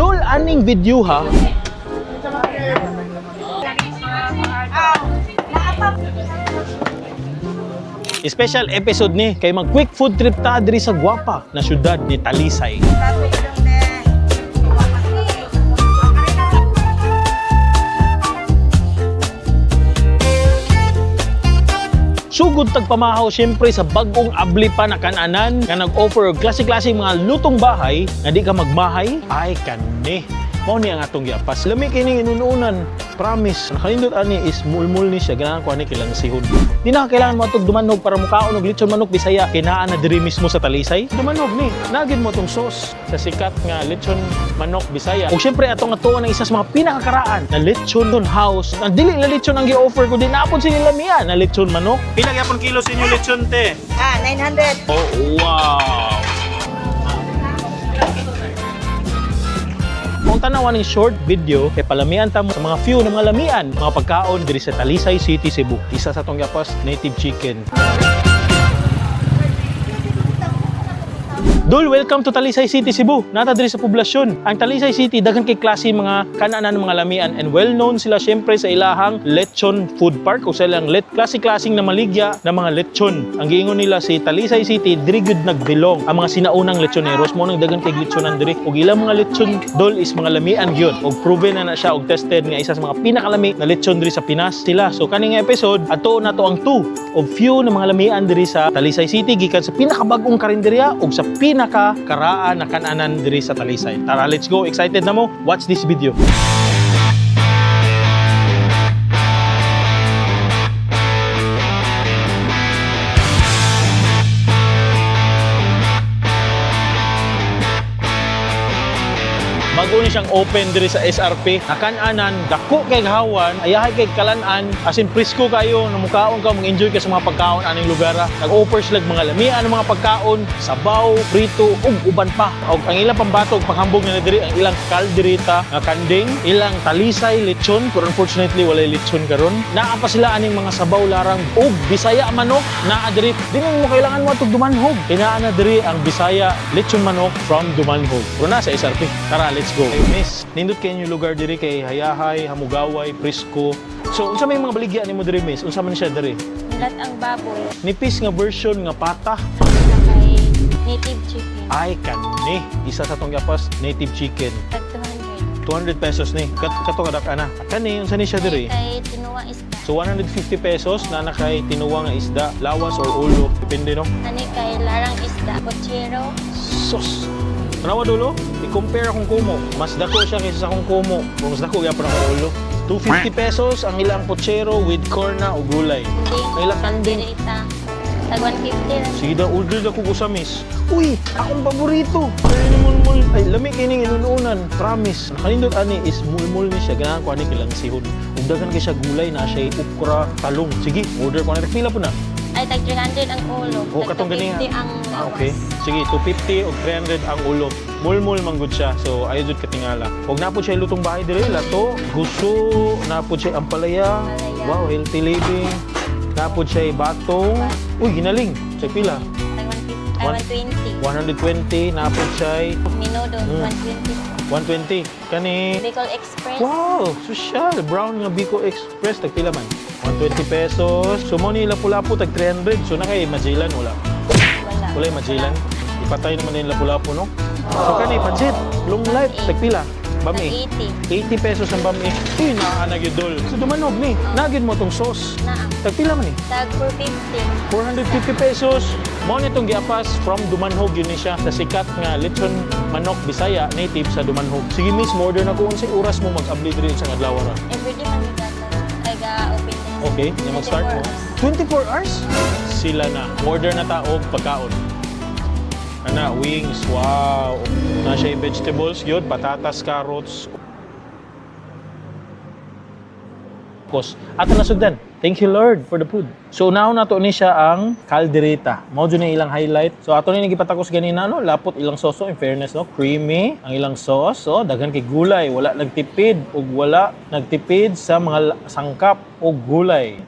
Dol aning video ha. Special episode ni kay mag quick food trip ta diri sa gwapa na syudad ni Talisay. Sugod tagpamahaw syempre sa bagong abli pa na kananan nga nag-offer og klase-klase mga lutong bahay nga di ka magmahay ay kani. Mao ni ang atong giapas. Lami kini inununan. Promise. Nakalindot ani is mulmul ni siya, ganahan ko ani kilang sihon. Di na kailangan mo atog dumanog para mukaon og litson manok Bisaya. Kinaan na diri mismo sa Talisay. Dumanog ni. Nagin mo tong sauce sa sikat nga litson manok Bisaya. Ug syempre atong atuon ang isa sa mga pinakakaraan na litson house. Ang dili na litson ang gi-offer kundi naapod sila lamian na litson manok. Pila gyapon kilo sa inyo litson te? Ah, 900. Oh, wow. Kung tanawan ng short video, kay palamian ta mo sa mga few ng mga lamian, mga pagkaon diri sa Talisay City, Cebu. Isa sa tong gapas, native chicken. Dul, welcome to Talisay City, Cebu. Nata diri sa poblasyon. Ang Talisay City daghan kay klase mga kananan mga lamian and well known sila syempre sa ilahang lechon food park o sa ilang let klase-klaseng na maligya na mga lechon. Ang giingon nila si Talisay City diri gyud nagbilong ang mga sinaunang lechoneros mo nang daghan kay lechonan diri. Ug ilang mga lechon dol is mga lamian gyud. Og proven na na siya og tested nga isa sa mga pinakalami na lechon diri sa Pinas sila. So kaning episode ato na to ang two of few na mga lamian diri sa Talisay City gikan sa pinakabag-ong karinderya ug sa pinakakaraan na kananan diri sa Talisay. Tara, let's go. Excited na mo? Watch this video. Bago ni siyang open diri sa SRP. Nakananan, dako kay hawan, ayahay kay kalanan, as in presko kayo, namukaon ka, mag-enjoy ka sa mga pagkaon aning lugar. Ah. Nag-offer sila og mga lamian ng mga pagkaon, sabaw, prito, ug uban pa. Og ang ilang pambato ug panghambog nila diri ang ilang kaldereta nga kanding, ilang talisay lechon, pero unfortunately walay lechon karon. Naa pa sila aning mga sabaw larang ug Bisaya manok naa diri. Di mo kailangan mo atog Dumanhog. Kinaa na diri ang Bisaya lechon manok from Dumanhog. Pero na sa SRP. Tara, let's go. Hey, miss, nindot kay inyo lugar diri kay Hayahay, Hamugaway, Prisco. So, unsa may mga baligya nimo diri, miss? Unsa man siya diri? Nilat ang baboy. Nipis nga version nga pata. Sa kay native chicken. Ay kani. Isa sa tong gapas native chicken. Tag 200. 200 pesos ni. Kato kadak ana. Kani unsa ni siya diri? Kay tinuwang isda. So 150 pesos na na kay tinuwa nga isda, lawas or ulo, depende no. Ani kay larang isda. Pochero. Sus. Tanawa dulo, i-compare akong kumo. Mas dako siya kaysa sa akong kumo. Pero mas dako gyapon akong ulo. 250 pesos ang ilang pochero with corna o gulay. Kanding. Ang ilang kanding. Kaldereta. Tag 150 ra. Sige daw, order na ko usamis. Uy, akong paborito. Ay, ni mulmul. Ay, lami kining inununan. Promise. Nakalindot ani is mulmul ni siya. Ganahan ko ani kilang sihon. Ug daghan kay siya gulay na siya okra, talong. Sige, order ko na. Pila po na. Ay tag 300 ang ulo. O, Tag katong gani. 250 ang Ah, lawas. okay. Sige, 250 o 300 ang ulo. Mulmul man gud siya. So, ayo jud katingala. Og napod siya lutong bahay dire, lato, guso, napod siya ampalaya. Ampalaya. Wow, healthy living. Napod siya batong. Uy, ginaling. Sa pila? Tag 150. Ay 120 120. napod siya Minudo 120. 120. Kani Bicol Express. Wow, social. Brown nga Bicol Express tag pila man? 120 pesos. So mo ni lapu-lapu tag 300. So na kay Magellan wala. Wala. Wala yung Magellan. Ipatay naman din lapu-lapu no. So kani pancit, long life tag pila. Bami. Tag 80. 80 pesos ang bami. Uy, naa na gyud dol. So dumanog ni. Nagyud mo tong sauce. Naa. Tag pila man ni? Tag 450. 450 pesos. Mao nitong giapas from Dumanhog yun ni siya sa sikat nga lechon manok Bisaya native sa Dumanhog. Sige miss, mo order na ko unsay oras mo mag-abli diri sa adlaw ra. Everyday man gata. Ay ga open din. Okay, nya mag-start mo. 24 hours? Sila na. Order na ta og pagkaon. Ana, wings. Wow. Na siya yung vegetables yun, patatas, carrots. Kos. Ato na sugdan. Thank you Lord for the food. So now nato ni siya ang kaldereta. Mao jud ni ilang highlight. So ato ni gipatakos ganina no, lapot ilang sauce in fairness no, creamy ang ilang sauce. So daghan kay gulay, wala nagtipid ug wala nagtipid sa mga sangkap og gulay.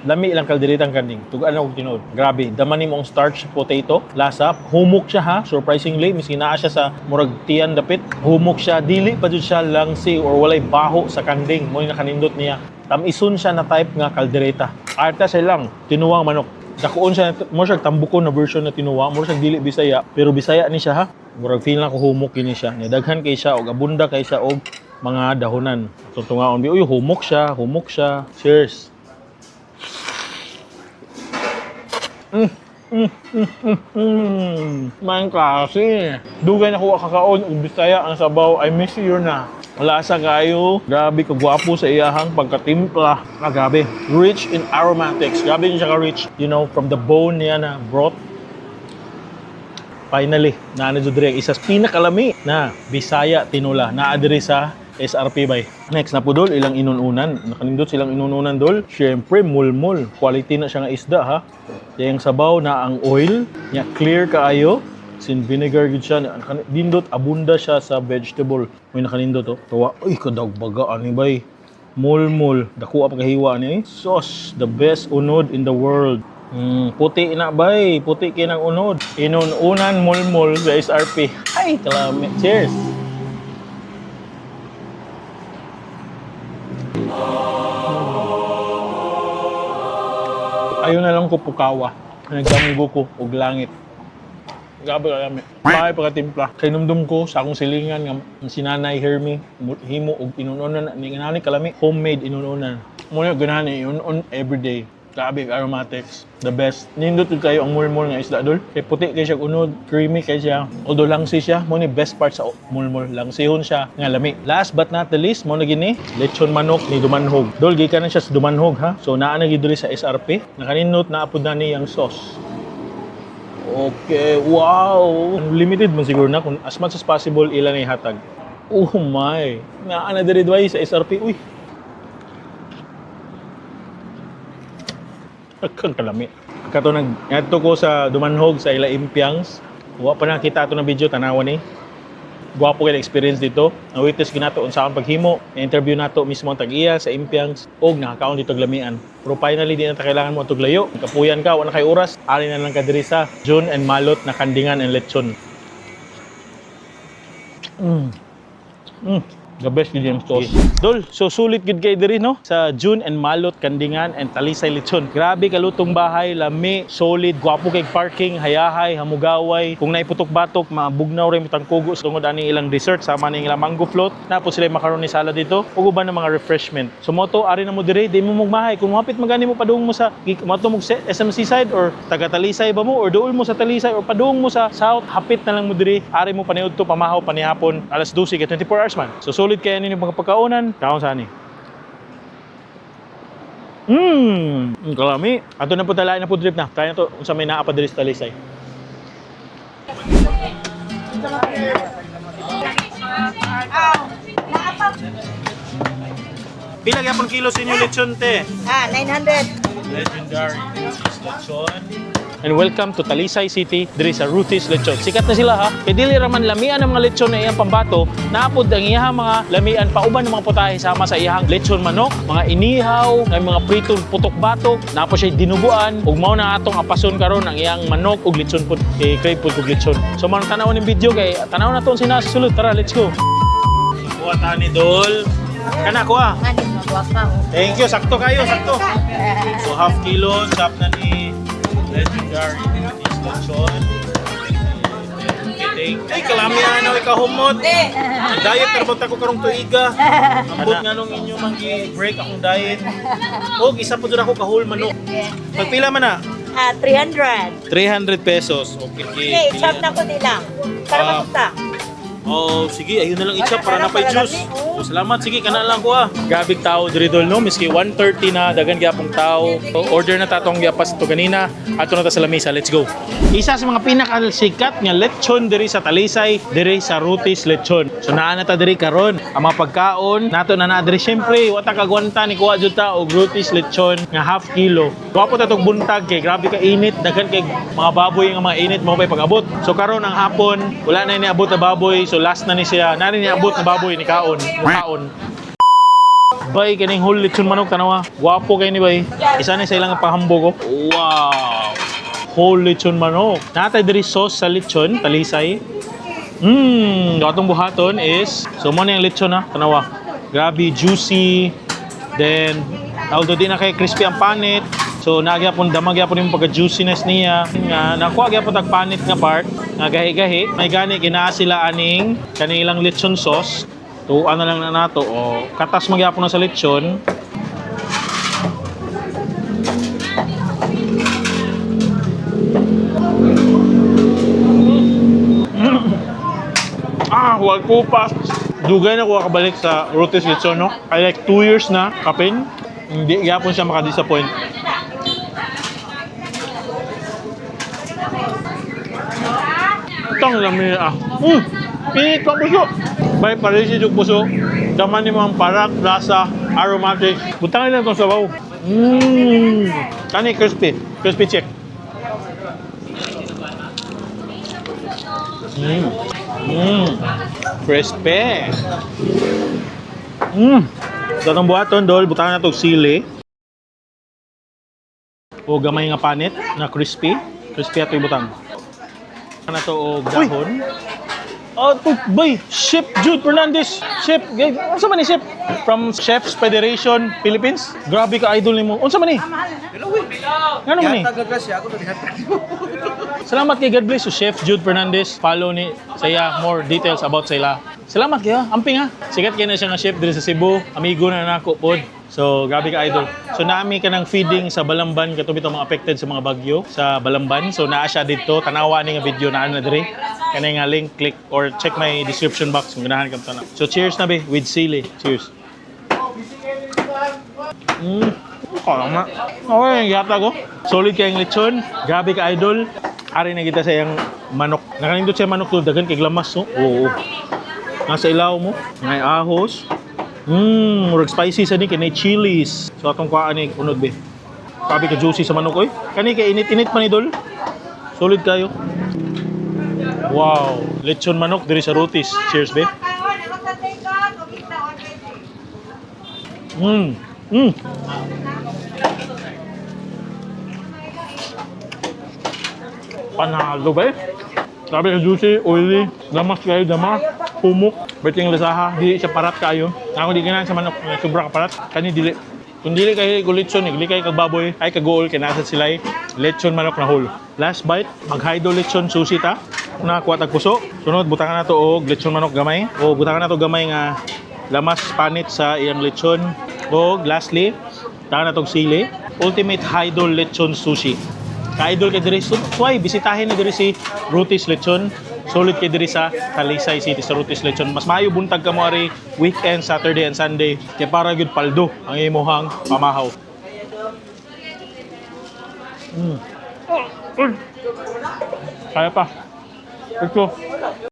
Lami ilang kalderitang kanding. Tugaan ako tinuod. Grabe, daman nimo ang starch potato, lasa, humok siya ha. Surprisingly, miski naa siya sa murag tiyan dapit, humok siya, dili pa jud siya langsi or walay baho sa kanding. Mo nakanindot niya. Tamison siya na type nga kaldereta. Arta siya lang, tinuwang manok. Dakuon siya, mo siya tambukon na version na tinuwa, mo siya dili Bisaya, pero Bisaya ni siya ha. Murag feel na ko humok kini siya. Ni daghan kay siya og abunda kay siya og mga dahonan. Tutungaon bi, uy, humok siya, humok siya. Cheers. Man klase. Dugay na kuha kakaon ug Bisaya ang sabaw. I miss you na. Lasa kayo. Grabe kagwapo sa iyahang pagkatimpla. Ah, grabe. Rich in aromatics. Grabe din siya ka-rich. From the bone niya na broth. Finally, naa na jud diri ang isa sa pinakalami na Bisaya tinula. Naa diri sa SRP bay. Next na po dol, ilang inununan. Nakanindot silang inununan dol. Syempre, mulmul. Quality na siya nga isda ha. Yung sabaw na ang oil, nya clear kaayo. Sin vinegar gud siya. Dindot abunda siya sa vegetable. May nakanindot oh. Tuwa, uy kadagbaga ani bay. Mulmul, dako pa kahiwa ni. Sauce, the best unod in the world. Puti na bay, puti kay ng unod. Inununan mulmul sa SRP. Ay, kalami. Cheers. Ayaw na lang ko pukawa. Nagdamgo ko og langit. Grabe ka lami. Bahay pagkatimpla. Kay numdum ko sa akong silingan nga si Nanay Hermie himo og inununan ni nani kalami homemade inununan. Mo na ganahan inunon everyday. Grabe aromatics. The best. Nindot jud kayo ang mulmul nga isda dol. Kay puti kay siya unod, creamy kay siya. Although langsi siya, mo ni best part sa mulmul. Langsihon siya nga lami. Last but not the least, mo na gini lechon manok ni Dumanhog. Dol gikan na siya sa Dumanhog ha. So naa na gid diri sa SRP. Nakanindot na apod na ni ang sauce. Okay, wow! Limited man siguro na kung as much as possible ilan ay hatag. Oh my! Naa na diri duay sa SRP. Uy. Akang kalami. Kato nag ngadto ko sa Dumanhog sa ila Impiangs. Wa pa nakita ato ng video tanawa ni. Gwapo kay experience dito. Ang witness ginato unsa ang paghimo. Na-interview nato mismo ang tag-iya sa Impiangs og nakakaon dito lamian. Pero finally di na ta kailangan mo atog layo. Kapuyan ka, wala kay oras. Ali na lang ka diri sa June and Malot na kandingan and lechon. The best gid yung sauce. Dol, so sulit gid kay diri no sa June and Malot Kandingan and Talisay Lechon. Grabe kalutong bahay, lami, solid, gwapo kay parking, hayahay, hamugaway. Kung naiputok-batok, mabugnaw rin mitang kugo tungod ani ilang dessert sama ni ilang mango float. Napod sila yung macaroni salad dito ug uban ng mga refreshment. So moto ari na mo diri, di mo mugmahay kung mapit magani mo padung mo sa moto mo sa SMC side or taga Talisay ba mo or duol mo sa Talisay or padung mo sa South, hapit na lang mo diri. Ari mo paniud to pamahaw panihapon alas 12 kay 24 hours man. So solid kay ninyo mga pagkaonan. Kaon sa ani. Ang kalami. Ato na po talain na po drip na. Kaya na to unsa may naa pa diri sa Talisay. Pila gyapon kilo sa inyo lechon te? Ah, 900. Legendary Ruthie's Lechon. And welcome to Talisay City, diri sa Ruthie's Lechon. Sikat na sila ha. Kay dili ra man lamian ang mga lechon na iyang pambato, naapod ang iyang mga lamian pauban ng mga putahe sama sa iyang lechon manok, mga inihaw, ay mga pritong putok-batok, napo siya dinuguan ug mao na atong apason karon ang iyang manok ug lechon pud kay crave pud kog lechon. So mao tan-aw ning video kay tan-aw na to sina sa sulod. Tara, let's go. Kuha ta ni Dol. Kana kuha. Ano, magwapa. Thank you, sakto kayo, sakto. So half kilo, chop na ni Legendary Ruthie's Lechon. Ay, kalami na ikahumot. Diet na ko karong tuiga. Ambot nga nung inyo mangi break akong diet. Og isa po dun ako kahul manok. Pagpila man na? Ah, 300. 300 pesos. Okay. Okay, chop na ko nila. Para Ah. makuta. Oh, sige, ayun na lang i-chop para na pay juice. Oh, salamat, sige, kana lang ko ah. Gabig tao diri dol no, miski 1:30 na dagan gyapong tao. So, order na tatong gyapas to ganina. Ato na ta sa lamesa, let's go. Isa sa mga pinakasikat nga lechon diri sa Talisay, diri sa Rutis Lechon. So naa na ta diri karon. Ang mga pagkaon nato na naa diri syempre, wa ta kagwanta ni kuha jud ta og Rutis Lechon nga half kilo. Gwapo ta tog buntag kay grabe ka init, daghan kay mga baboy nga mga init mo pay pag-abot. So karon ang hapon, wala na niabot na baboy, so last na ni siya. Nani niabot na baboy ni kaon, mukaon. Bay, kaning whole lechon manok, tanawa. Wapo kay ni bay. Isa na sa ilang pahambog, oh. Wow! Whole lechon manok. Natay diri sauce sa lechon, talisay. Atong buhaton is, so mo na yung lechon ha, tanawa. Grabe, juicy. Then, although di na kay crispy ang panit, so nagyapon damag gyapon yung pagka-juiciness niya. Nga nakuha gyapon tag panit nga part, nga gahi-gahi. May gani ginaa sila aning kanilang lechon sauce. Tuan na lang na nato o katas magyapon na sa lechon. Ah, wag kupas. Dugay na ko kabalik sa Ruti's Lechon, no? I like 2 years na, kapin. Hindi gyapon siya makadisappoint. Tang lami ah. Pinit pa puso. Bay parisi jud puso. Daman ni ang parak, lasa, aromatic. Butangin lang tong sabaw. Kani crispy. Crispy chick. Crispy. Sa itong buhaton, dol, butangan na itong sili. O gamay nga panit na crispy. Crispy ato ibutang. Na to og dahon. Oh, to, boy, Chef Jude Fernandez. Chef, unsa man ni Chef? From Chefs Federation Philippines. Grabe ka idol nimo. Unsa man ni? Ngano man ni? Salamat kay God bless you, Chef Jude Fernandez. Follow ni saya more details about sila. Salamat kayo. Amping ha. Sikat kayo na siya nga chef diri sa Cebu. Amigo na nako pod. So, grabe ka idol. So, naami ka ng feeding sa Balamban katong bitong mga affected sa mga bagyo sa Balamban. So, naa siya dito. Tanawa ni nga video naa na diri. Kanay nga link, click or check my description box kung ganahan ka tanaw. So, cheers na be with sili. Cheers. Kalang na. Okay, gata ko. Solid kayong lechon. Grabe ka idol. Ari na kita sa iyang manok. Nakanindot siya manok to daghan kay lamas no. Oo. Nasa ilaw mo. Ngay ahos. Murag spicy sa ni kay chilies. So atong kuhaan ni unod be. Grabe ka juicy sa manok oy. Kani kay init-init pa ni dol. Solid kayo. Wow, lechon manok diri sa Ruti's. Cheers be. Panalo ba eh? Grabe ka juicy, oily, lamas kayo, dama, pumok. Ba't yung lasaha, di siya parat kayo. Ako di ganahan sa manok, sobra ka parat. Kani dili. Kung dili kayo kung lechon, dili kayo kag baboy, ay kagool, kay nasa sila lechon manok na whole. Last bite, maghaydo lechon sushi ta. Una, kuha tag puso. Sunod, butangan na to og lechon manok gamay. O butangan na to gamay nga lamas panit sa iyang lechon. O lastly, butangan na tog sili. Ultimate Haidol Lechon Sushi. Ka-idol kay diri so, why bisitahin ni diri si Ruti's Lechon. Solid kay diri sa Talisay City sa Ruti's Lechon. Mas maayo buntag ka mo ari weekend, Saturday and Sunday kay para gyud paldo ang imuhang pamahaw. Kaya pa. Ito.